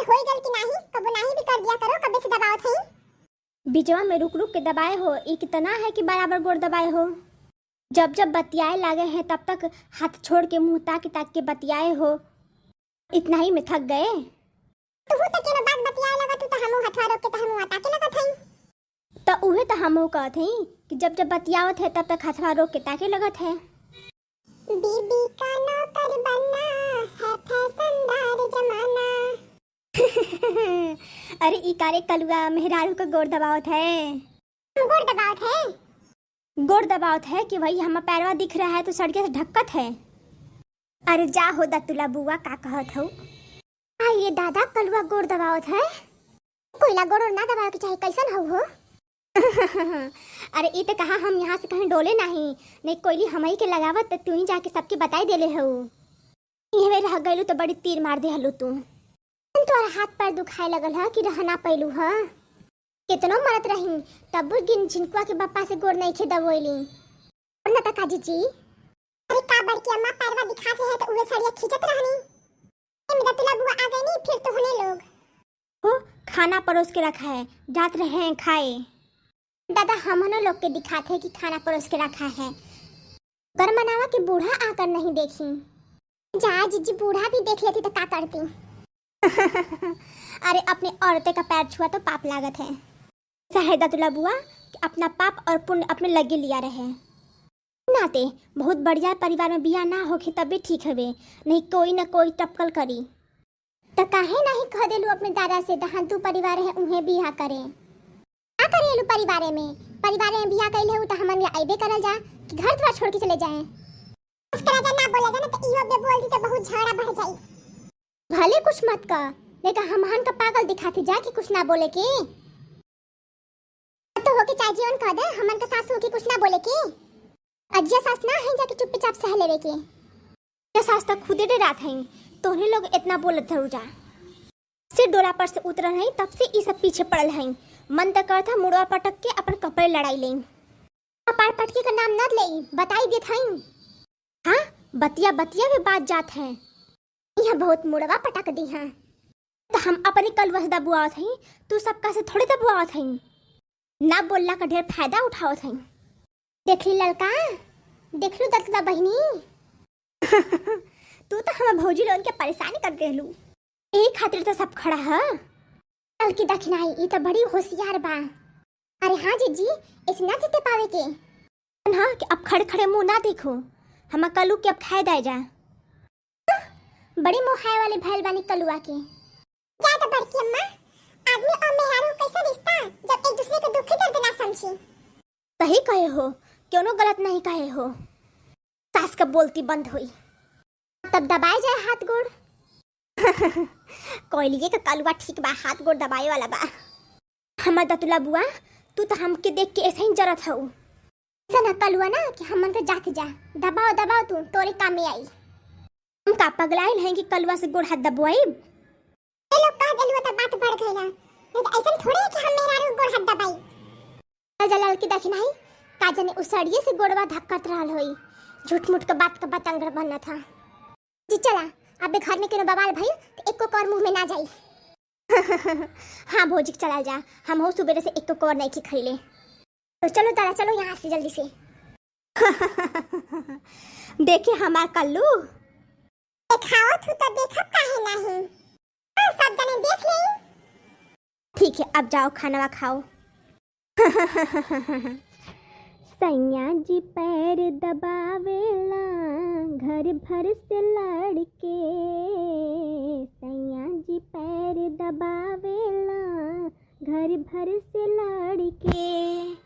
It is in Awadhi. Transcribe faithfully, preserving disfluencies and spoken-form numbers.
होई गल कि नाही, कबो नाही भी कर दिया करो, कबे से दबावत हई। बीचवा में रुक रुक के दबाए हो, ई कितना है कि बराबर गोड़ दबाए हो। जब जब बतियाए लागे हैं तब तक हाथ छोड़ के मुंह ताक ताक के बतियाए हो, इतना ही में थक गए। तुहू तो केनो बात बतियाए लगत हू तो हमहू हथवा रोक के तो हमहू ताके लगत हई। तो उहे तो हमहू कहत हई कि जब जब बतियावत है तब तक हथवा रोक के ताके लगत है। बीबी का नौकर बनना है फैशनदार जमाना। अरे ई कारे कलुआ मेहरारू का गोड़ दबावत है। गोड़ दबावत है? गोड़ दबावत है कि भाई हमार पैरवा दिख रहा है तो सड़िया से ढक्कत है। अरे जा हो दतुला बुआ, का कहत हऊ? आ ये दादा, कलुआ गोड़ दबावत है। कोइला गोड़ ना दबावे के चाही, कैसन हऊ हो? अरे ई त कहा हम यहाँ से कहीं डोले नाही, नहीं कोइली हमही के लगावत त तू ही जाके सबके बताई देले हऊ। इहवे रह गइलू तो बड़ी तीर मार देहलू तू। तोहर हाथ पैर दुखाए लगल ह कि रह ना पैलू ह? केतनो मरत रही तब गिन झिनकुआ के बापा से गोड़ नइखे दबोइली। और न त का जीजी? अरे का बड़की अम्मा पैरवा दिखात रहे तो उहे सड़िया खींचत रहनी। ए मेरा तुला बुआ आ गई नी, फिर तो होने लोग। हो, खाना परोस के रखा है, जात रहे हैं खाए। दादा, हमनो लोग के दिखात है कि खाना परोस के रखा है। कर मनावा कि बूढ़ा आकर नहीं देखी। जा जीजी, बूढ़ा भी देख लेती तो का करती। अरे अपने औरते का पैर छुआ तो पाप लागत है। सहेदा तुला बुआ कि अपना पाप और पुण्य अपने लगे लिया रहे। नाते बहुत बढ़िया परिवार में बियाह ना होखे तब भी ठीक हवे, नहीं कोई ना कोई टपकल करी। त काहे नाही कह देलू अपने दादा से, जहाँ दू परिवार है उहे बियाह करे। का करे एलू परिवारे में? परिवारे में बियाह कइले हऊ त हमन के अइबे करल जा कि घर द्वार छोड़ के चले जाए। उसके राजा ना बोला जाना त इहो बे बोल दी त बहुत झगड़ा बढ़ जाई। भले कुछ मत कह, लेकिन हमहन का पागल दिखाती जा कि कुछ ना बोले के। अब तो होके चाहे जीवन कह दे, हमन का सासू के कुछ ना बोले के। अजिया सास ना है जाके चुपचाप सह लेवे के। ये सास तक खुदे डरात हैं, तोहने लोग इतना बोलत धरू जा। से डोला पर से उतरल हैं, तब से ई सब पीछे पड़ल हैं। मन तक करत है मुड़वा पटक के अपन कपड़े लड़ाई लें। कपार पटके का नाम न लेई, बताई देत हई। हाँ, बतिया बतिया में बात जात है। यह बहुत मुड़वा पटक दी है। तो हम अपने कलुआ से दबुआवत हई, तू सबका से थोड़े दबुआवत हई। ना बोलला का ढेर फायदा उठावत हई। देख ली ललका, देख लू दतुला बहिनी। तू तो हम भौजी लोगन के परेशान कर देलू। यही खातिर तो सब खड़ा है। ललकी दखिनाई, ई तो बड़ी होशियार बा। अरे हाँ जीजी, ऐसे ना जीते पावे के। हाँ, कि अब खड़े खड़े मुंह ना देखो, हम कलू के अब खाए दाए जा। बड़ी मोहाए वाले भैल बानी कलुआ के। जा तो बड़की अम्मा, आदमी और मेहरारू कैसा रिश्ता, जब एक दूसरे के दुख दर्द ना समझी। सही कहे हो, क्यों गलत नहीं कहे हो। सास का बोलती बंद हुई। तब दबाए जाए हाथ गोड़। कोयलिए का कलुआ ठीक बा, हाथ गोड़ दबाए वाला बा। हमार दतुला बुआ, तू तो हमके देख के ऐसे ही जरत हऊ। ऐसा ना कलुआ ना कि हमन के जात जा, दबाओ दबाओ तू, तोरे काम में आई। हम का पगलाइल हैं कि कलुआ से गोड़ हाथ दबवाई? ये लोग कह देलू तो बात बढ़ गई ना, नहीं तो ऐसा थोड़े है कि हम मेहरारू गोड़ हाथ दबाई। जलाल की देखी नहीं, का जाने उ सड़िए से गोड़वा धक्कत रहल होई। झूठ मूठ के बात का बतंगड़ बनत ह। जी चला, अबे घर में केनो बवाल भइल त एको कौर मुंह में ना जाई। हाँ भौजी, चला जा, हम हो सुबेरे से एको कौर नहीं खइले। तो चलो तारा, चलो यहाँ से जल्दी से। देखे हमार कल्लू। देखाओ तू तो देखब काहे नहीं? हाँ, सब जने देख लेई। ठीक है, अब जाओ खानवा खाओ। सैया जी पैर दबावेला घर भर से लड़के, सैया जी पैर दबावेला घर भर से लड़के।